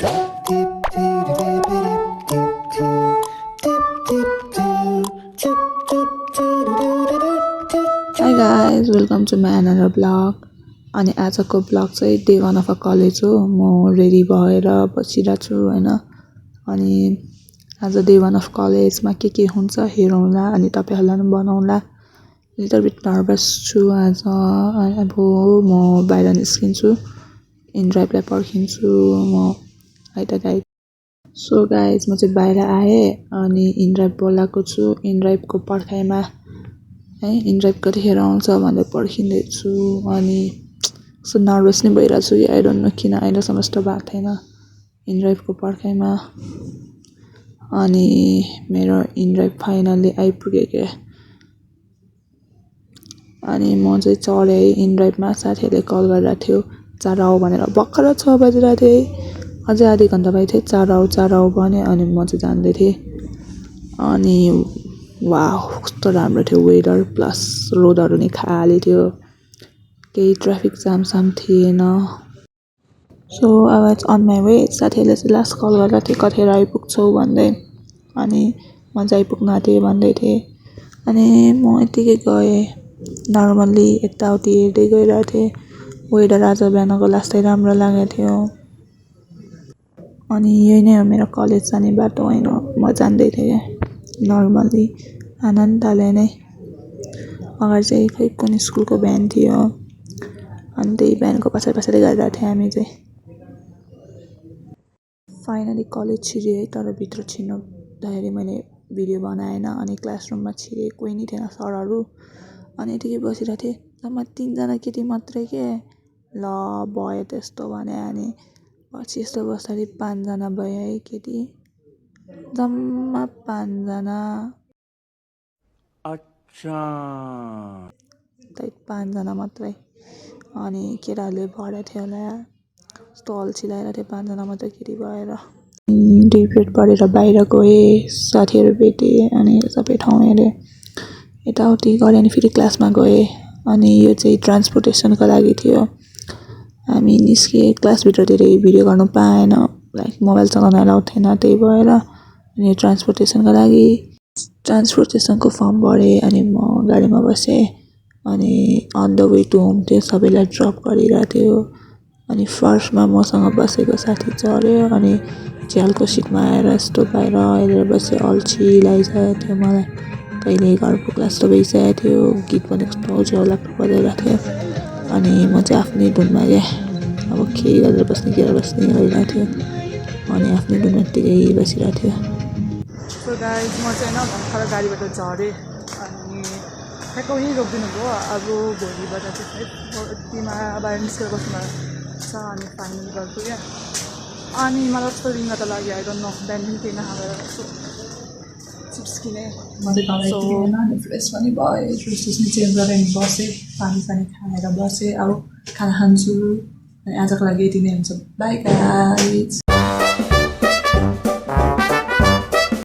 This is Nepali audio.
Hi guys, welcome to my another vlog. अनि आजको vlog चाहिँ डे 1 अफ अ कलेज हो। म रेडी भएर बसिरहेको छु हैन। अनि आज डे 1 अफ कलेजमा के हुन्छ हेरौँला अनि तपाईहरुलाई पनि बनाउँला। लिटल बिट नर्भस छु आज। अब म बाहिर निस्किन्छु, इनड्राइभलाई पर्खिन्छु म है त गाइस। सो गाइस म चाहिँ बाहिर आए अनि इनड्राइभ बोलाएको छु। इनड्राइभको पर्खाइमा है इनड्राइभ कतिखेर आउँछ भनेर पर्खिँदै छु। अनि सो नर्भस नै भइरहेको छु कि आई डोन्ट नो किन अहिलेसम्म यस्तो भएको थिएन इनड्राइभको पर्खाइमा। अनि मेरो इनड्राइभ फाइनल्ली आइपुग्यो के। अनि म चाहिँ चढे इनड्राइभमा। साथीहरूले कल गरिरहेको थियो 4 आऊ भनेर। भर्खर 6 बजिरहेको थियो है, अझै आधी घण्टा बाँकी थियो। 4 आऊ भने अनि म चाहिँ जाँदै थिएँ। अनि वाउ कस्तो राम्रो थियो वेदर, प्लस रोडहरू नि खाली थियो, केही ट्राफिक जाम थिएन। So I was on my way. साथीहरूले चाहिँ लास्ट कल गरेर थियो कतिखेर आइपुग्छौ भन्दै। अनि म चाहिँ आइपुग्न आँटेँ भन्दै थिएँ। अनि म यतिकै गएँ नर्मल्ली यताउति हेर्दै गइरहेको थिएँ। वेदर आज बिहानको लास्टै राम्रो लागेको थियो। अनि यही नै हो मेरो कलेज जाने बाटो हैन। म जाँदै थिएँ नर्मल्ली आनन्दले नै। अगाडि चाहिँ खै कुन स्कुलको भ्यान थियो अनि त्यही भ्यानको पछाडि गइरहेको थियौँ हामी चाहिँ। फाइनली कलेज छिरेँ तर भित्र छिर्नुदाखेरि मैले भिडियो बनाएन। अनि क्लासरुममा छिरेँ, कोही नि थिएन सरहरू। अनि यतिकै बसिरहेको थिएँ। जम्मा 3 जना केटी मात्रै के। ल भयो त्यस्तो भने। अनि पछि यस्तो बस्दाखेरि 5 जना भयो है केटी, जम्मा 5 जना। अच्छा 5 जना मात्रै। अनि केटाहरूले भरेको थियो होला यस्तो अल्छी लागिरहेको थियो 5 जना मात्रै केटी भएर। 2 पिरियड पढेर बाहिर गएँ, साथीहरू भेटेँ अनि सबै ठाउँ हेरेँ, यताउति गरेँ। अनि फेरि क्लासमा गएँ। अनि यो चाहिँ ट्रान्सपोर्टेसनको लागि थियो। हामी निस्केँ, क्लासभित्र धेरै भिडियो गर्नु पाएन, लाइक मोबाइल चलाउन अलाउ थिएन, त्यही भएर। अनि ट्रान्सपोर्टेसनको लागि ट्रान्सपोर्टेसनको फर्म भरेँ। अनि म गाडीमा बसेँ। अनि on the way to home थियो, सबैलाई ड्रप गरिरहेको थियो। अनि फर्स्टमा मसँग बसेको साथी चढ्यो अनि झ्यालको सिटमा आएर यस्तो बाहिर हेरेर बसेँ। अल्छी लागिसकेको थियो मलाई, कहिले घर पुग्ला जस्तो भइसकेको थियो। गीत पनि कस्तो झ्याउलाग्दो बजाइरहेको थियो। अनि म चाहिँ आफ्नै धुनमा क्या, अब के गरेर बस्ने भइरहेको थियो। अनि आफ्नै धुनमा यत्तिकै बसिरहेको थियो। सो गाइस म चाहिँ होइन भर्खर गाडीबाट झरेँ। अनि ठ्याक्क उहीँ रोकिदिनु भयो। अब भोलिबाट चाहिँ तिमा बाहिर निस्केर बस्नु छ। अनि फाइनल गर्छु क्या। अनि मलाई कस्तो रिङ्ग त लाग्यो आई डोन्ट नो, बिहान पनि केही नखाएर कस्तो चिप्स किनेँ। अनि फ्रेस पनि भयो, ड्रेस पनि चेन्ज गरेर बसेँ, पानी खाएर बसेँ। अब खाना खान्छु। अनि आजको लागि यति नै हुन्छ। By guys.